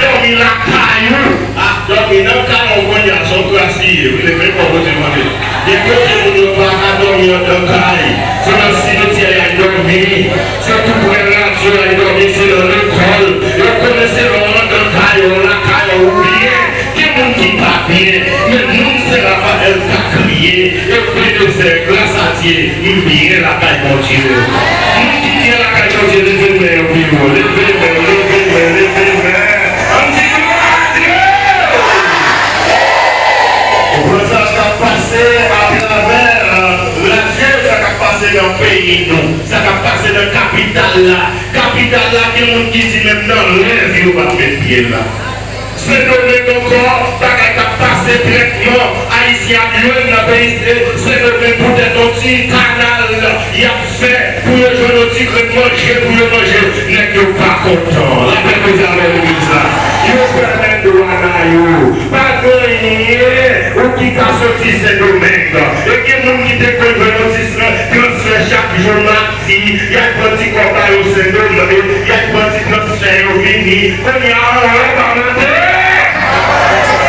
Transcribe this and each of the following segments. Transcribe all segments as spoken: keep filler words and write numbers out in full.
Dòmi lakay ou. A, dòmi nan kay ou kounye a, se yon kras li ye, wi, leve kò w kote w mande. Gen kote moun yo pa ka dòmi anndan kay. Se nan simityè y al dòmi. Se tou prè radyo y al dòmi, se nan lekòl. Yo konnen se lè w anndan kay ou, lakay ou byen. Gen moun ki pa byen, men moun se Raphaël ka kriye, Ebenezè, gras a Dye, m byen lakay Bondye. Moun ki byen lakay Bondye, leve men yo pi wo, leve men, leve men, leve men. Ann di glwa a Dye! Ou konn sa k ap pase atravè, euh, radyo, sa k ap pase nan peyi nou, sa k ap pase nan kapital la. Kapital la, gen moun ki di menm nan rèv yo pa met pye la. Sendomeng ankò, bagay k ap pase trètman Ayisyen ap jwenn nan peyi Sendomeng poutèt yon ti kanal y ap fè pou yo jwenn yon ti grenn manje pou yo manje. Nèg yo pa kontan. Lapè poze avè legliz la. Yo fèmen dwàn a yo. Pa gen anyen ou ki ka soti Sendomeng. E gen moun ki te konn jwenn yon ti transfè chak jou. Si y al pran ti kòb ba yo Sendomeng, y al pran ti transfè yo vini. Kounye a, anwo pa monte.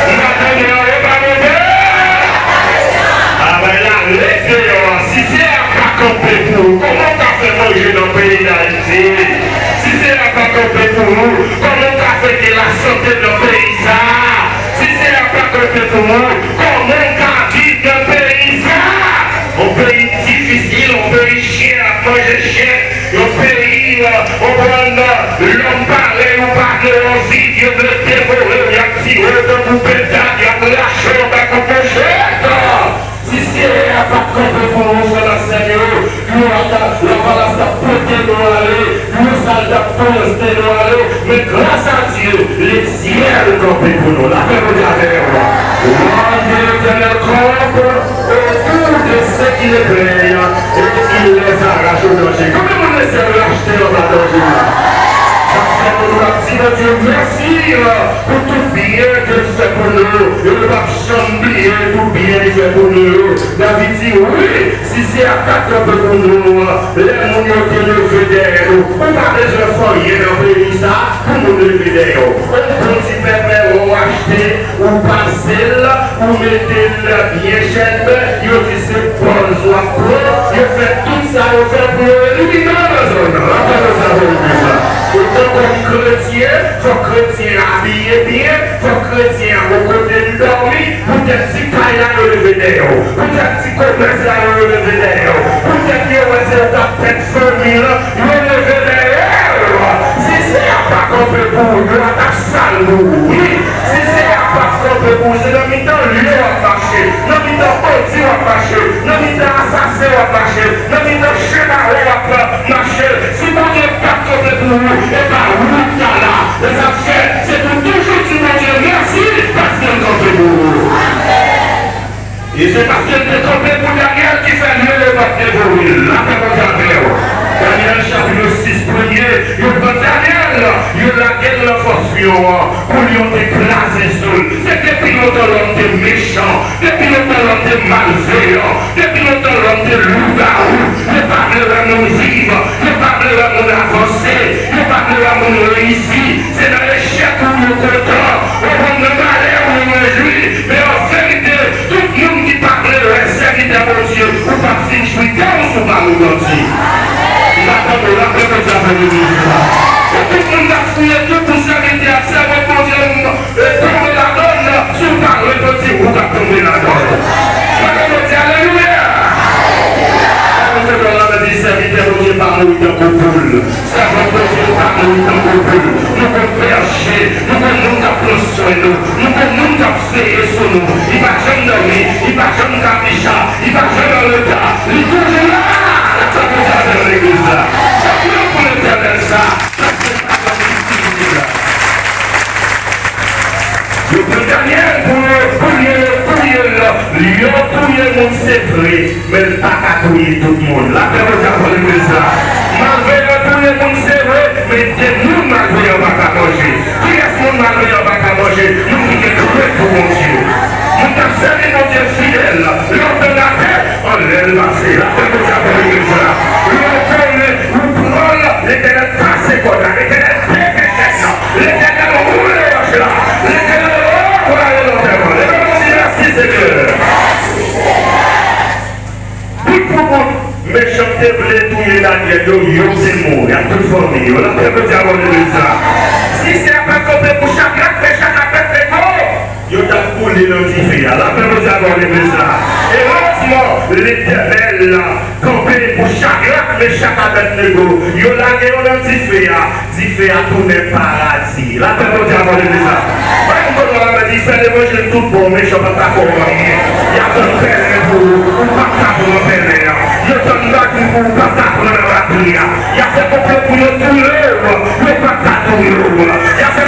M pa tande anwo pa monte. A, bay la ret deyò a. Si se a pa kanpe pou ou, kòman w ka fè manje nan peyi Dayiti? Si se a pa kanpe pou ou, kòman w ka fè gen lasante nan peyi sa a? Si se a pa kanpe pou ou, kòman w ka viv nan peyi sa a? Yon peyi difisil, yon peyi chen ap manje chen, yon peyi, euh, konprann, euh, lòm parèy ou pa gen anvi, yo vle devore w, y ap tire w tankou pentak, y ap rache w anba kout manchèt. Si syèl la pa t kanpe pou nou, frè m ak sè m yo, nou ap, lavalas t ap pote nou ale, nou sal t ap pote nou ale, men gras a Dye, lesyèl kanpe pou nou. Lapè Bondye avè w. L'ange de l'Éternel campe autour de ceux qui le craignent et il les arrache au danger. Konbyen moun lesyèl rachte anba danje a? Sa fè nou, nou ap di Bondye mèsi, euh, pou tout byen ke l fè pou nou. E nou p ap janm bliye tout byen li fè pou nou yo. David di, wi, si se a pa t kanpe pou nou, lè moun yo te leve dèyè nou, ou pa bezwen fè anyen nan peyi sa pou moun leve dèyè w. Yon bon ti pèpè wè w achte, ou pase l, ou mete l byen chèb, yo di se bòz w ap pran, yo fè tout sa yo fè pou yo elimine w nan zòn nan. Lapè Bondye avè legliz la. Etan kòm kretyen, fòk kretyen abiye byen, fòk kretyen an gon kote l dòmi, poutèt ti kay la yo leve dèyè w, poutèt ti komès la yo leve dèyè w, poutèt yo wè se ou k ap tèt fanmi an, yo leve dèyè w. Si syèl la pa kanpe pou ou, dlo a t ap sal pou ou, wi. Si syèl la pa kanpe pou ou, se nan mitan lyon w ap mache, nan mitan bandi w ap mache, nan mitan asasen w ap mache, nan mitan chen mare w ap mache. Si Bondye pa t kanpe pou ou, e pa ou ki ta la. Se sa k fè, se pou toujou di Bondye mèsi, paske l kanpe pou ou. E se paske l te kanpe pou Danyèl ki fè lyon yo pa t devore l. Lapè Bondye avè w. Danyèl chapit sis premye, yo pran Danyèl, yo lage l nan fòs lyon an, pou lyon te kraze sou l. Se depi lontan lòm te mechan, depi lontan lòm te malveyan, depi lontan lòm te lougawou, yo pa vle wè moun viv, yo pa vle wè moun avanse, yo pa vle wè moun reyisi. Se nan echèk ou yo kontan, ou konn nan malè ou yo rejwi. Men an verite, tout moun ki pa vle wè sèvitè Bondye, ou p ap fin jwi tè w si w pa repanti. M pa tande w, lapè Bondye avè legliz la. Se tout moun k ap fouye tou pou sèvitè ap sèvi Bondye, e tonbe ladann, si w pa repanti, ou p ap tonbe ladann. Lapè Bondye, alelouya! Sa Bondye fè la, di sèvitè Bondye pa mouri tankou poul. Sèvant Bondye pa mouri tankou poul. Nou gon bèje, nou gon moun k ap pran swen nou, nou gon moun k ap veye sou nou. Li pa janm dòmi, li pa janm kapicha, li pa janm anreta. Li toujou la. Sa Bondye avè legliz la. Sa pou Letènèl sa. Sa se sa pou legliz la. Yo pran Danyèl pou yo touye, yo touye l. Yo touye moun, se vre. Men l pa ka touye tout moun. Lapè Bondye avè legliz la. Malveyan touye moun, se vre, men de moun malveyan pa ka manje. Kiyès moun malveyan pa ka manje? Moun ki gen krent pou Bondye. Moun k ap sèvi Bondye fidèl, lè w tann atè, anlè l pase. Lapè Bondye avè legliz la. Lè w konnen ou pran l, Letènèl kase kòd la, Letènèl pete chèn nan, Letènèl woule wòch. Yo, yo se mò, y ap tout fanmi yo. Lapè Bondye avè w legliz la. Si se ap kanpe pou Chadrak, Mechak, Abèdnego, yo t ap boule nan dife a. Lapè Bondye avè w legliz la. Erezman, Letènèl kanpe pou Chadrak, Mechak, Abèdnego. Yo lage yo nan dife a. Dife a tounen paradi. Lapè Bondye avè w legliz la. Bay yon bon lwa la, di, fè levanjil tout bon, mechan pa ta fè w anyen. Y ap tann pèlen pou ou, ou p ap ka pran pèlen an. Yo tann batri pou ou, ou p ap ka pran nan batri a. Y ap fè konplo pou yo touye w, yo p ap ka touye w. Y ap fè